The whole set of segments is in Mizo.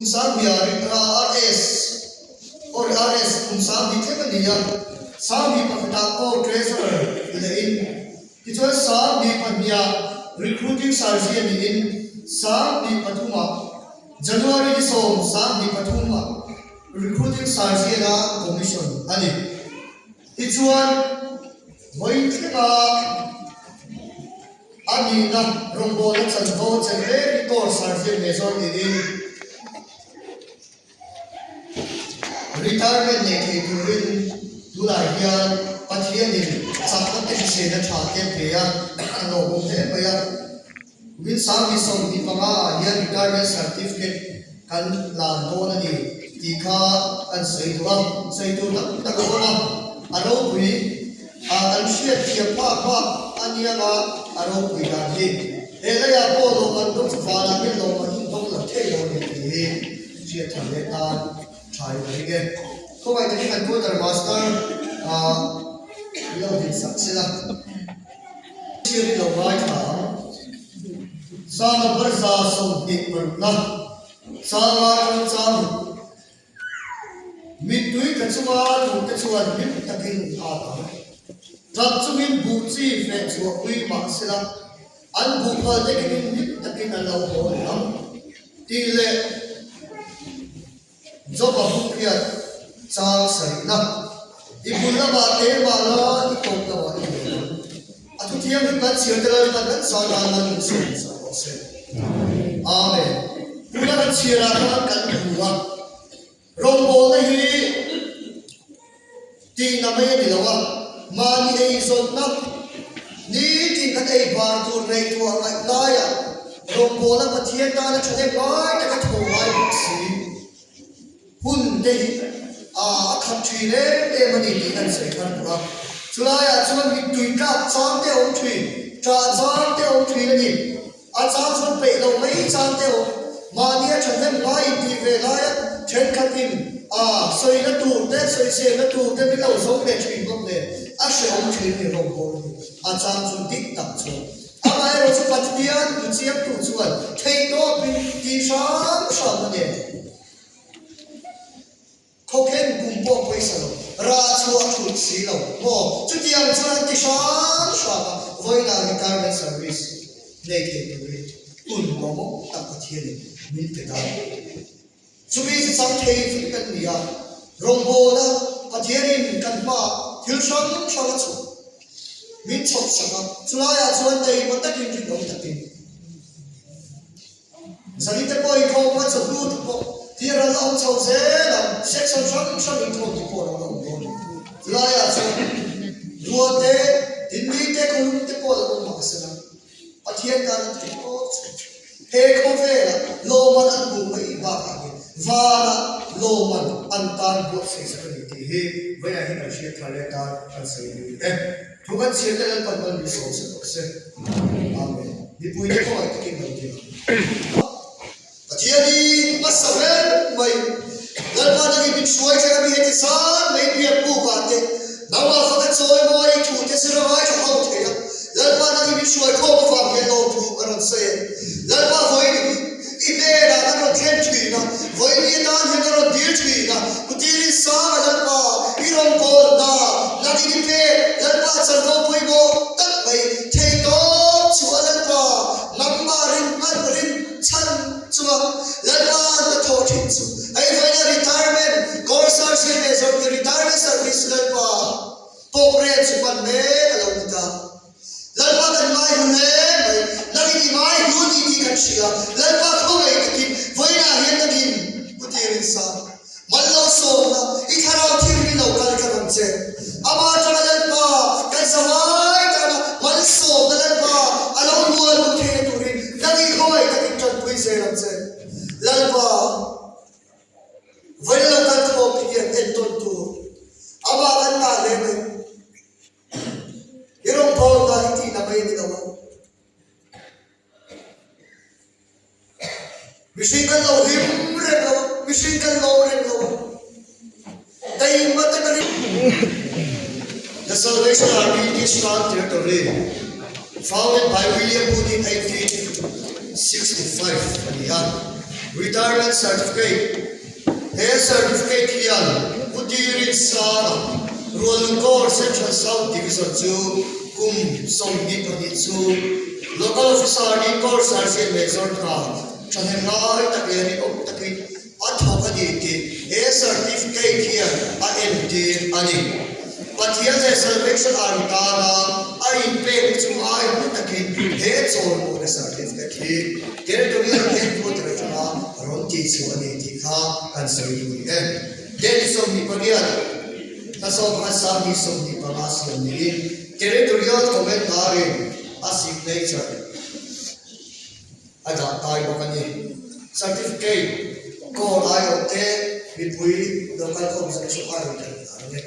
Sanghnih RS or RS kum 10,000 thleng a ni a, 10,000 pakhatah pawh Treasurer ti lehin, tichuan 10,002ah Recruiting Sergeant niin 10,003ah January ni 10, 10,003ah Recruiting Sergeant-a commission a ni. Tichuan vawi thlenga A nihna rawngbawlna chanvo chelh reng hi Corps Sergeant Major niin retirement nei thei turin tunah hian Pathianin chakna te hriselna tha te a pe a, a lawmawm hle mai a. Kumin 2025 ah hian retirement certificate kan lan dawn a ni tih kha kan sawi duh a, sawi tur tak tak a awm a, a ropui a kan hriat thiam phak phak a nia nga a ropui dan hi he leiah pawh lawm an dawng chu vanah hian lawm an indawng lo thei lo a ni tih hi hriat tham leh tan tha in a ring e. Khawngaih takin kan quarter master ah lo din sak sela. Thil i lo ngaithla ang. Sanga barza 20 parukna sanga atang chang ruk. Mittui tla chunga turte chuan hlim takin a at ang. Tap chungin buh chi feh chhuah pui mah sela, an buh phal te kengin hlim takin an lo haw leh ang. Tih leh. Job-a buk hian chang sarihna, I bul lamah keimah la i tawp lamah i nei ang. A thu thianghlim kan chhiar te Lalpan kan sa tan lan min sawi sak rawh se. Amen. Tuna kan chhiarah khan kan hmu a, rawngbawlna hi tihna mai a ni lo a, mahni eizawnna, nitin kan ei bar tur ngaihtuah ngaih laiah rawngbawlna Pathian tana thahnem ngai taka thaw ngai bawk si hun te hi a khat thin em em a ni tih kan sawi thar duh a. Chulaiah chuan mittui tlak chang te a awm thin, ṭah chang te a awm thin a ni. A chang chuan peih lo mai chang te awm. Mahni a thahnem ngai intih ve laia thenkhatin a sawina tur te, sawiselna tur te min lo zawng leh thin bawk nen a hrehawm thin ni rawng bawk ni. A chang chu dik tak chuan amaherawh chu Pathian hmuchiangtu chuan theihtawpin tih hram hram a nen. Khawkhen kum pawh pawisa lo, rah chhuah thut si lo maw? Chutiang chuan an ti hram hram a, vawiinah retirement service nei thei turin hun lawmawm tak Pathianin min pe ta. Chumi chu chang thei vek kan ni a, rawngbawlna Pathianin kan hmaah thil hrang hrang a chhawp min chhawp sak a, chulaiah chuan taima takin rinawm takin. Zali te pawh inkhawm a chawhnu te pawh tir an la awm chho zel ang, section hrang hrang inkhawm te pawh a lo la awm dawn. Chulaiah chuan rua te, dinni te, khawlum te pawh a lo awm mahse la, Pathian tan an theih tawp chu. He khawvelah lawman an hmuh mai bakah hian vanah lawman an tan buatsaih sak a ni tih hi vawiinah hian kan hriat thar leh tan kan sawi lut e. Thu kan chhiar te Lalpan mal min sawm se tawh se. Amen. Mipui te khawngaih takin lo ti ang. Pathian hi hmasa ber mai. Lalpa nangin min hruai thleng a mi heti zan mai biak buk ah te nangmah faka chawi mawi thu te zir a ngaithla ho thei a. Lalpa nangin min hruai khawm avang hian lawmthu ka rawn sawi e. Lalpa vawiin hi i hnenah ka rawn thlen thin a, vawiin i atan hian ka rawn dil thin a, Kutirin sanga Lalpa i rawn bawl hna, nangin i pek Lalpa chanvo pawimawh tak mai thei tawp chu a Lalpa nangmah rin hman rin chhan chunga Lalpa hnathawh thin chu hei vawiina retirement Corps Service leh zawrhni retirement service Lalpa pawk rel chu hman mek a lo ni ta. Lalpa kan ngai hlu hle mai, nangin i ngai hlu ni tih kan hria. Lalpa khawngaih takin vawiinah hian nangin Pu Tirinsa, mal lo sawmna, i thlarau thilri lo kal tlat ang che. Ama atanga Lalpa kan zavai tana mal sawmna Lalpa a lo lual duh theihna turin nangin khawngaih takin tanpui zel ang che. Lalpa. Vawiin lo kal khawm te hian entawn tur amah kan ngah hle mai. I rawngbâwl hna hi tihna mai a ni lo a. Mihring kan lo hlim reng lo a, mihring kan lawm reng lo a. Taima taka rin The Salvation Army Eastern Territory, founded by William Booth in 1865 a ni a. Retirement Certificate, He certificate hian Pu Dirin Sara Rualungkawr Central South Division chu kum 22 chu Local Officer niin Corps Sergeant Major hna thahnem ngai tak leh rinawm takin a thawk a ni tih he certificate hian a entir a ni. Pathian leh Salvation Army tana a inpekna chu ai hmu takin he chawlmawhna certificate hi Territorial Headquarter atanga rawn tihchhuah a ni tih kha kan sawi duh ni e. Date 28, thla 11 2025 siam niin Territorial Commander-in a signature a dah tai bawk a ni. Certificate call aiawh te mipui local khawm zawng chu a rawn theih dan a ni.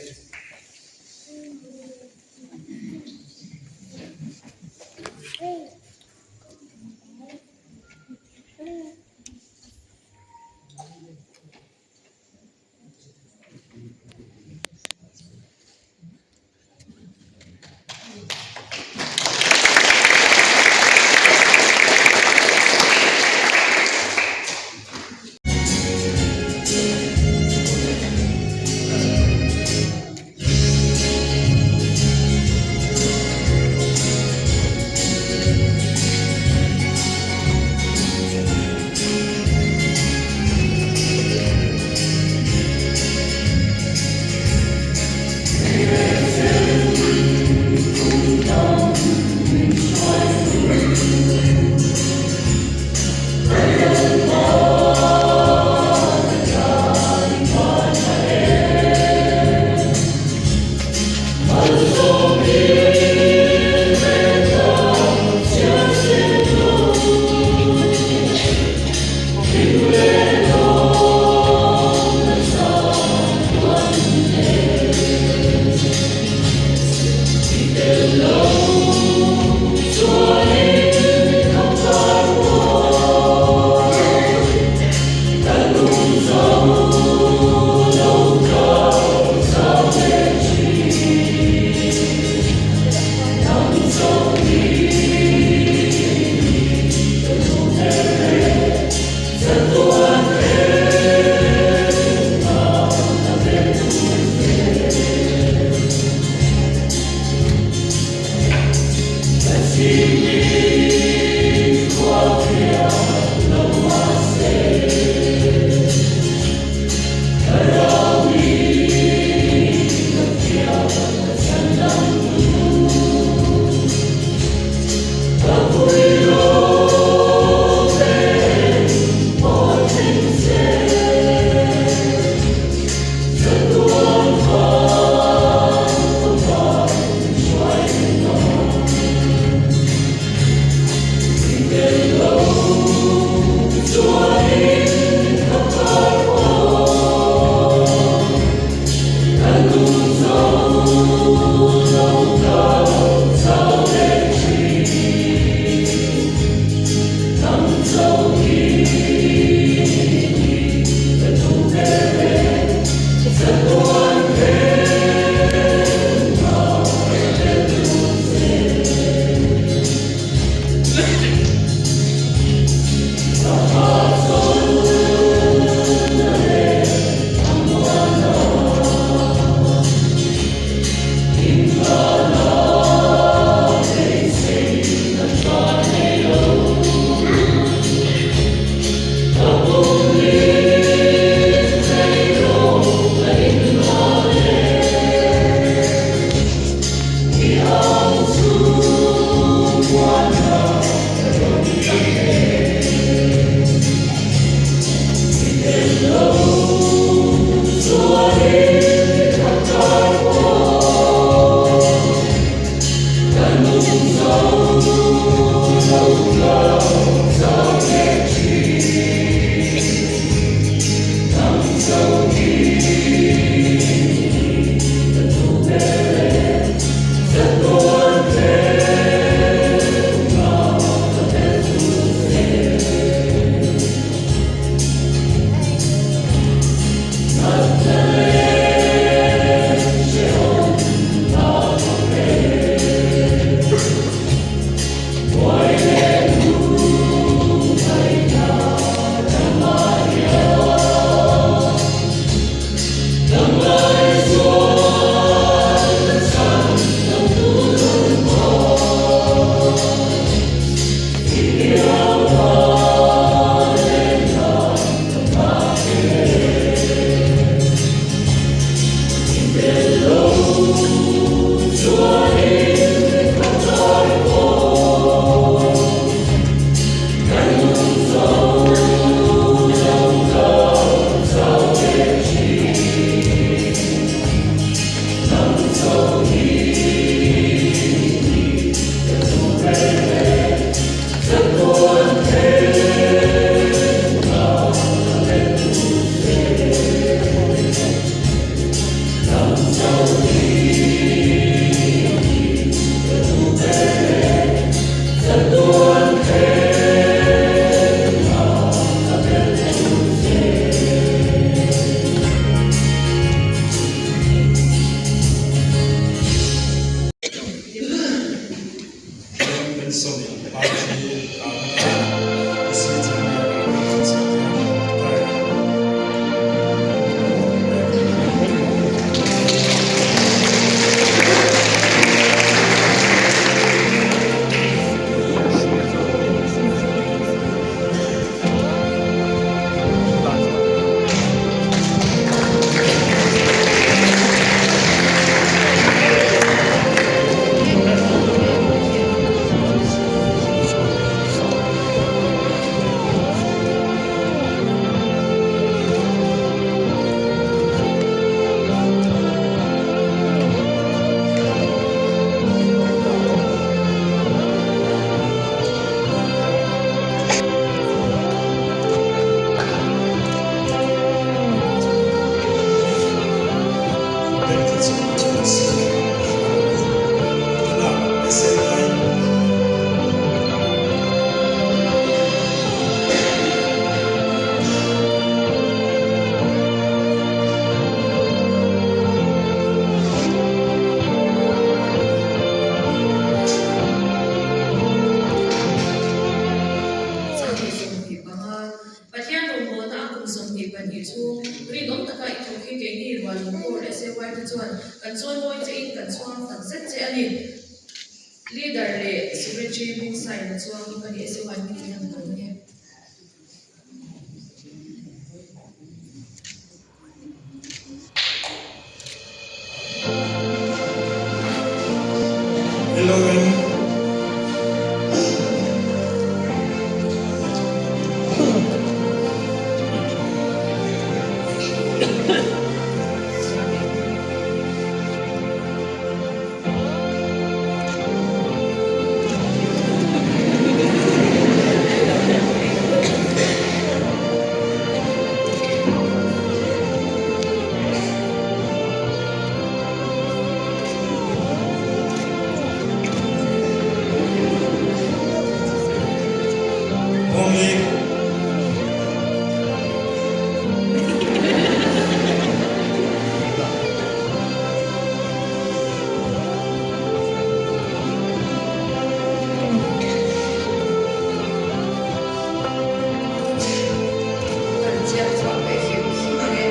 Wilson-in party an tan a, PC Thangliana an chhiat hian retire a mek a ni. Pathian rawngbawlna a kum 22 chhung rinawm taka i thawk hi keini Rualungpur SAY te chuan kan chawimawi che in kan chhuang tak zet che a ni. Leader leh Secretary hming sign a chuang hi ka ni SAY hming in han dawn e. LOM. Awmi. Kan chiah chhuah ve hrim hrim ang e.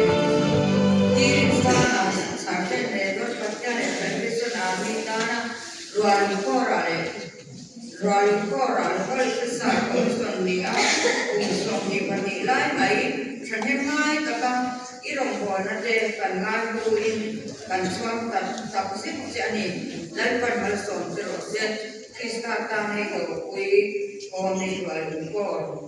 Tirin fana Sergeant leh Lord Pathian leh Salvation Army tana Rualungkawra leh Rualungkawra Local Officer Commission ni a kum 22 lai mai thahnem ngai taka i rawngbawlna te kan ngaihluin kan chhuang tak tak zet che a ni. Lalpan malsawm che rawh se. Krista tan hei ropui awm i Rualungkawr.